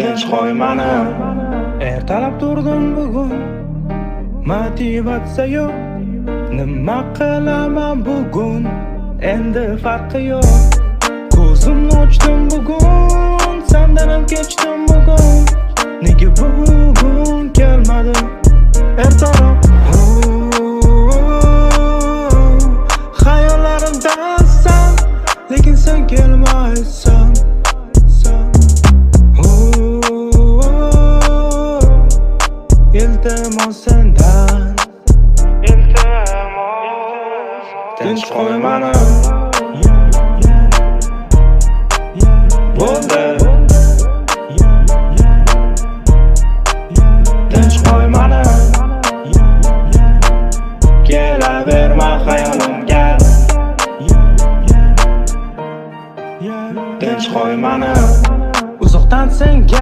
Tinch qo'y mani. Ertalab turdim bugun, motivatsiya yo'q. Nima qilaman bugun, endi farqi yo'q. Ko'zimni ochdim bugun, sandan ham kechdim bugun. Nega bu